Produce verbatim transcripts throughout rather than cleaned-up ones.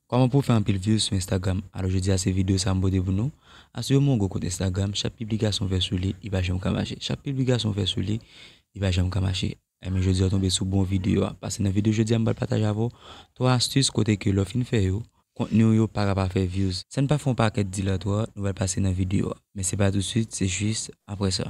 Kòman pou w fè anpil views sou Instagram? Alò, jodi a se videyo sa m pote pou nou. Asire w gen yon gwo kont Instagram, chak piblikasyon w fè sou li, li pa janm ka mache. Chak piblikasyon w fè sou li, li pa janm ka mache. Enben, jodi a w tonbe sou bon videyo a. Pase nan videyo jodi a, m pral pataje avè w twa astis kote ke lè w fin fè yo, kontni w yo pa ka pa fè views. San n pa fè yon pakèt dilatwa, nou pral pase nan videyo a. Men se pa tousuit, se jis apre sa.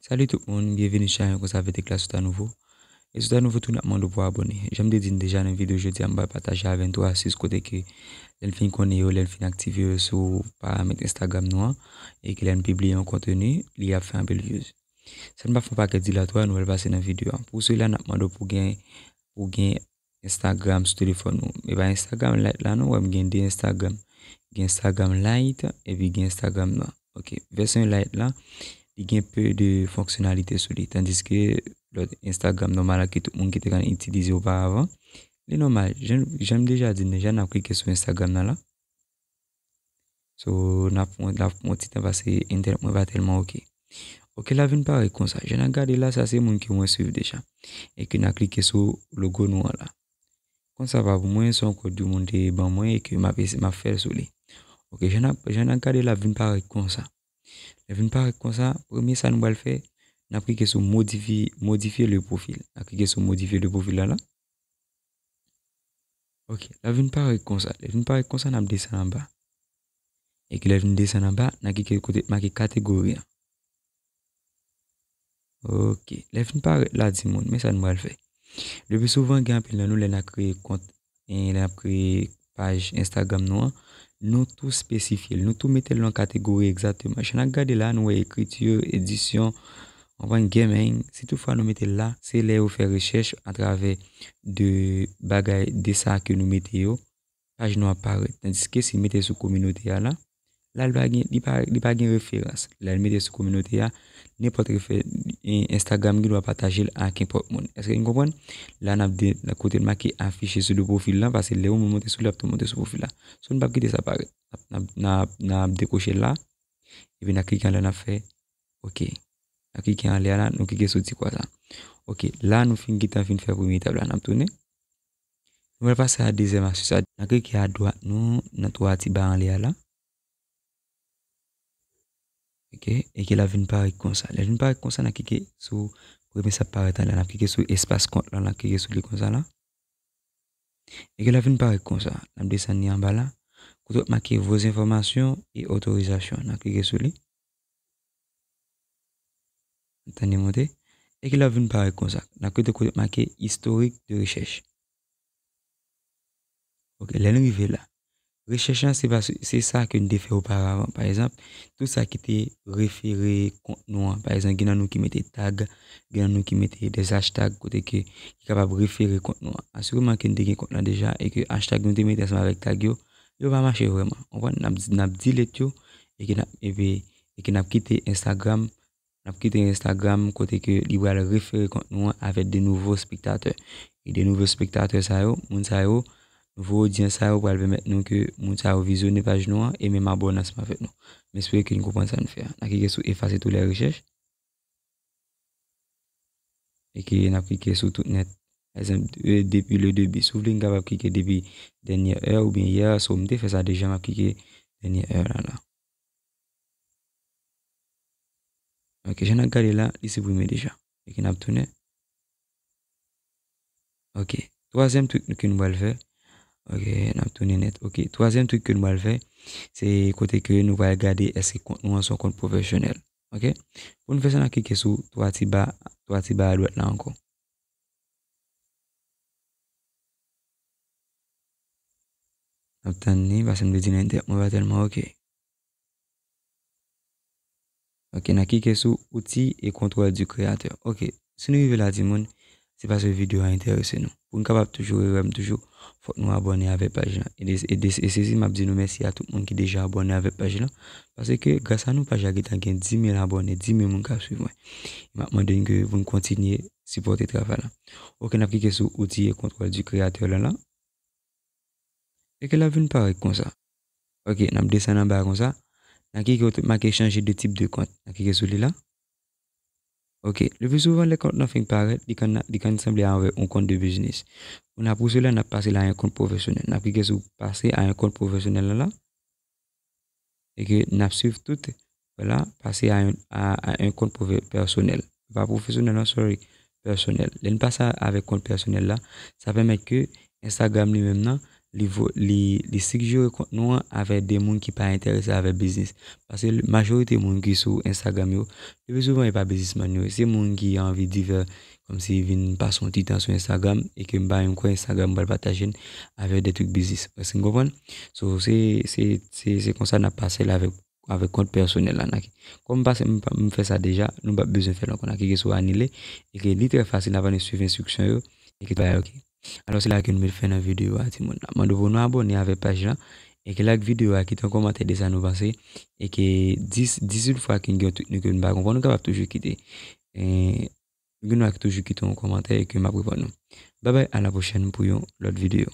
Salut tout moun, byenveni sou chanèl Konsa Avèk Tekla. Si w ta nouvo, e si w ta nouvo tou, n ap mande w pou w abòne. Jan m te di n deja nan videyo jodi a, m pral pataje avè n twa astis kote ke lè n fin konnen yo, lè n fin aktive yo sou paramèt Instagram nou an, e ke lè n pibliye yon kontni, li ap fè anpil views. San n pa fè yon pakèt dilatwa, nou pral pase nan videyo a. Pou sila, n ap mande w pou gen, pou gen Instagram sou telefòn ou. E pa Instagram Lite la non, wè m gen de Instagram. Gen Instagram Lite epi gen Instagram nan. Ok, vèsyon Lite la, li gen pe de fonksyonalite sou li. Tandiske lòt Instagram nòmal la ke tout moun ki te konn itilize oparavan, li nòmal. Jan, jan m deja di n deja, n ap klike sou Instagram nan la. So, n ap pran, n ap pran yon ti tan pase entènèt mwen pa tèlman ok. Ok, l ap vin parèt konsa. Jan n ap gade la, sa se moun ke mwen swiv deja. E ke n ap klike sou logo nou an la. Kont sa pa pou mwen, se yon kont yon moun te ban mwen e ke m ap ese-, m ap fè l sou li. Ok, jan n ap, jan n ap gade l ap vin parèt konsa. Lè l vin parèt konsa, premye sa nou pral fè, n ap klike sou modifye, modifye le profil. N ap klike sou modifye le profil la la. Ok, l ap vin parèt konsa. Lè l vin parèt konsa, n ap desann anba. E ke lè l vin desann anba, n ap klike kote k make kategori an. Ok, lè l vin parèt la, timoun, men sa nou pral fè. Le pi souvan, gen anpil nan nou, lè n ap kreye kont, e lè n ap kreye paj Instagram nou an, nou tou espesifye l, nou tou mete l nan kategori egzakteman. Jan n ap gade la, nou wè ekriti, edisyon, w konprann, gaming. Si toutfwa nou mete l la, se lè yo fè rechèch atravè de bagay, de sa ke nou mete yo, paj nou ap parèt. Tandiske si n mete sou kominote a la, la li pa gen, li pa, li pa gen referans. Lè n mete sou kominote a, nenpòt refè-, e, Instagram gen dwa pataje l ak nenpòt moun. Èske n konprann? La n ap de, nan kote l make afiche sou do pwofil la, paske lè yon moun monte sou li, l ap tou monte sou pwofil la. So, n p ap kite sa parèt. N ap, n ap, n ap dekwoche l la, epi n ap klike anlè, n ap fè ok. N ap klike anlè a la, nou klike sou ti kwa sa. Ok, la nou fin gentan fin fè premye etap la, n ap tounen. Nou pral pase a dezyèm astis la. N ap klike adwat nou nan twa ti ba anlè a la. Ok, e ke l ap vin parèt konsa. Lè l vin parèt konsa, n ap klike sou premye sa k parèt anlè a. N ap klike sou espas kont la, n ap klike sou li konsa la. E ke l ap vin parèt konsa. N ap desann li anba la. Kote w make vos enfòmasyon e otorizasyon. N ap klike sou li. Tann li monte. E ke l ap vin parèt konsa. N ap klike kote w make istorik de rechèch. Ok, lè n rive la. Rechèch lan, se pa, se sa ke n te fè oparavan. Pa egzanp, tout sa ki te refere kont nou an. Pa egzanp, gen nan nou ki mete tag, gen nan nou ki mete des hashtags, kote ke, ki kapab refere kont nou an. Asireman ke n te gen kont lan deja e ke hashtag nou te mete ansanm avèk tag yo, yo pa mache vrèman. Ou konprann? N ap, n ap delete yo, e ke n ap, epi, e ke n ap kite Instagram, n ap kite Instagram kote ke li pral refere kont nou an avèk de nouvo spektatè. E de nouvo spektatè sa yo, moun sa yo, nouvo odyans sa yo pral pèmèt nou ke moun sa yo vizyone paj nou an e menm abòne ansanm avèk nou. M espere ke n konprann sa n fè a. N ap klike sou efase tou lè rechèch. E ke n ap klike sou tout nèt. Pa egzanp, e, depi le debi. Si w vle, n kapab klike depi dènyè è oubyen yè, so m te fè sa deja, m ap klike dènyè è la la. Ok, jan n ap gade la, li siprime deja. Ok, n ap tounen. Ok, twazyèm trik ke nou pral fè. Ok, n ap tounen nèt. Ok, twazyèm trik ke nou pral fè, se kote ke nou pral gade èske kont nou an se yon kont pwofesyonèl. Ok, pou n fè sa, n ap klike sou twa ti ba, twa ti ba adwat la ankò. N ap tann li, paske m te di nan entènèt mwen pa tèlman ok. Ok, n a klike sou outil et contrôle du créateur. Ok, si nou rive la, timoun, se paske videyo a enterese nou. Pou n kapab toujou rewè m toujou, fòk nou abòne avèk paj lan. E de, e de, e sezi m ap di nou mèsi a tout moun ki deja abòne avèk paj lan. Paske gras a nou, paj la gentan gen dis mil abòne, dis mil moun k ap swiv mwen. E m ap mande n ke pou n kontinye sipòte travay la. Ok, n ap klike sou outil et contrôle du créateur lan la. E ke l ap vin parèt konsa. Ok, n ap desann anba konsa. N a klike kote make chanje de tip de kont. N a klike sou li la. Ok, le pli souvan lè kont nan fin parèt, li konn, li konn sanble avè yon kont de biznis. Pou n ap pouse la, n ap pase la a yon kont pwofesyonèl. N ap klike sou pase a yon kont pwofesyonèl la. E ke n ap swiv tout, vwala, pase a yon, a, a yon kont pwofè-, pèsonèl. Pa pwofesyonèl, non, sorry, pèsonèl. Lè n pase avèk kont pèsonèl la, sa pèmèt ke Instagram li menm nan, li vo-, li, li sigjere kont nou an avè de moun ki pa enterese avè biznis. Paske l-, majorite moun ki sou Instagram yo, le pli souvan e pa biznismann yo, se moun ki anvi divè, kòmsi vin pase yon ti tan sou Instagram, e ke m pa menm kwè Instagram pral pataje n avè de trik biznis. Èske n konprann? So, se, se, se, se konsa n ap pase l avèk, avèk kont pèsonèl la. N a ki-, kòm m pase, m pa, m fè sa deja, nou p ap bezwen fè l ankò. N a klike sou anile, e ke li trè fasil, n ap annik swiv enstriksyon yo, e ke bagay, ok. Alò, se la ke nou met fen nan videyo a, timoun. N ap mande w pou nou abòne avèk paj la, e ke like videyo a, kite yon kòmantè de sa nou panse, e ke dis, dis yon fwa ke n gen yon trik nou ke n pa konprann, nou kapab toujou kite. E, nou gen dwa toujou kite yon kòmantè e ke m ap reponn nou. Babay, a la pwochèn pou yon lòt videyo.